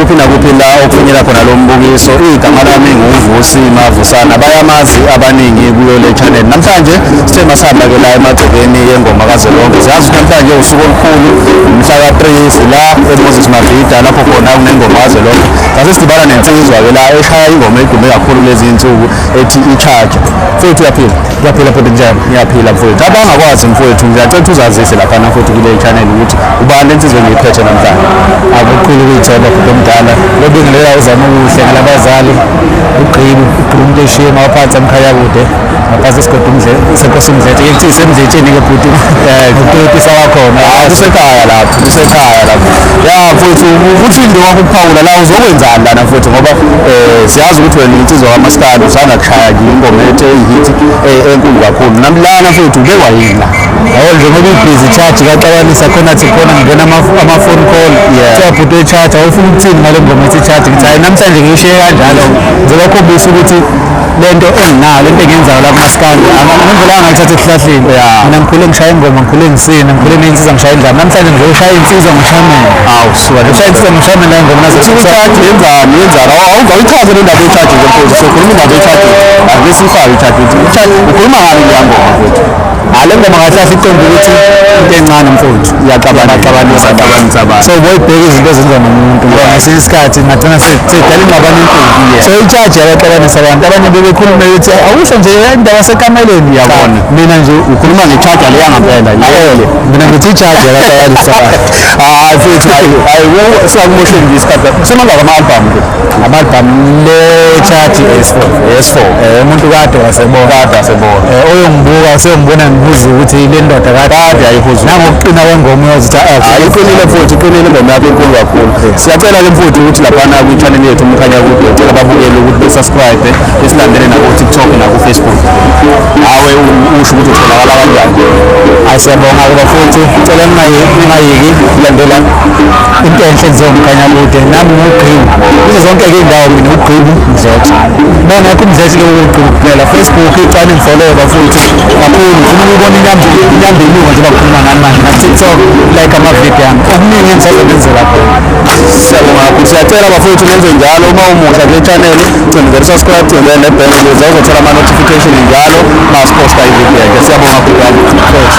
Kuphi nakuphi la okufinyela khona lo mbukiso. Igama lami nguVusi Mavusana, bayamazi abaningi kuyo le channel. Namhlanje sithe masihamba ke la emagcekeni yengoma kazwelonke. Siyazi ukuthi namhlanje usuku olukhulu, mhla ka-3 la eMoses Mabhida, lapho khona kunengoma kazwelonke. Sase sidibana nensizwa ke la eshaya ingoma edume kakhulu kulezi insuku ethi i-Charge. Mfowethu, uyaphila? Ngiyaphila futhi, njani? Ngiyaphila mfowethu. Abangakwazi mfowethu, ngiyacela ukuthi uzazise laphana futhi kule channel ukuthi ubani lensizwa engiyiphethe namhlanje. Akukhulu ukuyithoba, bhuti omdala. Lobingelela uzama ukuhle ngalabazali. Ugqibi, ugqibi umuntu eshiye ngaphansi emkhaya kude. Ngaphansi esigodi umdle senkosi umdletshe. Ke kuthi semdletsheni ke bhuti. Ukutopisa wakhona. Ah, kusekhaya lapho, kusekhaya lapho. Ya mfowethu, ukuthi into wakho ukuphawula la uzokwenzani lana mfowethu, ngoba siyazi ukuthi wena insizwa kaMaskandi usanda kushaya nje ingoma ethi hit enkulu kakhulu. Nami lana mfowethu ubekwa yini la? Yabo njengoba ibhizi charge kaxabanisa khona thi khona ngena ama-phone call. Kuthiwa bhuti we-charge, awufuna ukuthini ngale ngoma ethi charge? Ngithi hayi, namhlanje ngiyishiye kanjalo. Ngizobakhombisa ukuthi lento enginayo, lento engiyenzayo la kumaskandi, ngendlela angayithatha esihlahleni. Mina ngikhule ngishaya ingoma, ngikhule ngisina, ngikhule ney'nsizwa ngishaya indlamu. Namhlanje ngizoshaya insizwa ngoshameni. Awu suka. Ngishaya insizwa ngoshameni la ingoma nazo. I-charge yenzani, yenzani? Awuyichaze le ndaba ye-charge nje mfowethu. Sokhuluma indaba ye-charge. Ake siyifake i-charge. I-charge ukhuluma ngani kuleya ngoma mfowethu? Hayi, le ngoma kahle kahle iqonde ukuthi into encane mfowethu iyaxabanisa, xabanisa abantu. So boyibheka izinto ezenziwa nomuntu, ngoba ngesinye isikhathi ngagcina sedala ingxabano enkulu. So i-charge yabaxabanisa abantu. Abanye bebekhuluma bethi awusho nje indaba sekameleni. Uyabona. Mina nje Ukhuluma nge-charger le yangempela yele. Mina ngithi i-charge yabaxabanisa abantu. Hayi mfowethu, hayi hayi, singakumosheli nje isikhathi. Semangaka ama-album ke? Ama-album le charge S4. S4. Umuntu kade wasebona. Kade asebona. Oyongibuka useyongibona ngibuza ukuthi le ndoda kade Kade ayihuzuka. Nangokuqina kwengoma uyozithi ah. Hayi, iqinile mfowethu, iqinile ingoma yakho, inkulu kakhulu. Siyacela-ke mfowethu ukuthi laphana kwi-channel yethu Umkhanya Kude, ucela ababukeli ukuthi be-subscribe, besilandele naku-TikTok naku-Facebook. Nawe usho ukuthi utholakala kanjani. Hayi, siyabonga kuba futhi cela ningayeki kulandela into enhle enziwa uMkhanya Kude. Nami ngugqibu kuzo zonke-ke iy'ndawo, mina ugqibu Mdletshe. Uma ngekho uMdletshe-ke ugqibu kuphela. Facebook icane ngifollowe bafowethu kakhulu, ngifuna ukubona inyambi inuka njengoba ngikhuluma nani manje. Na-TikTok like amavidiyo ami, okuningi engisazobenzela khona. Siyabonga kakhulu. Siyacela bafowethu nenze njalo, uma umusha kule channel cindezela u-subscribe, cindezela ne-bell ukuze uzothola ama-notification njalo masiphosta ividiyo yakhe. Siyabonga kakhulu. Fresh.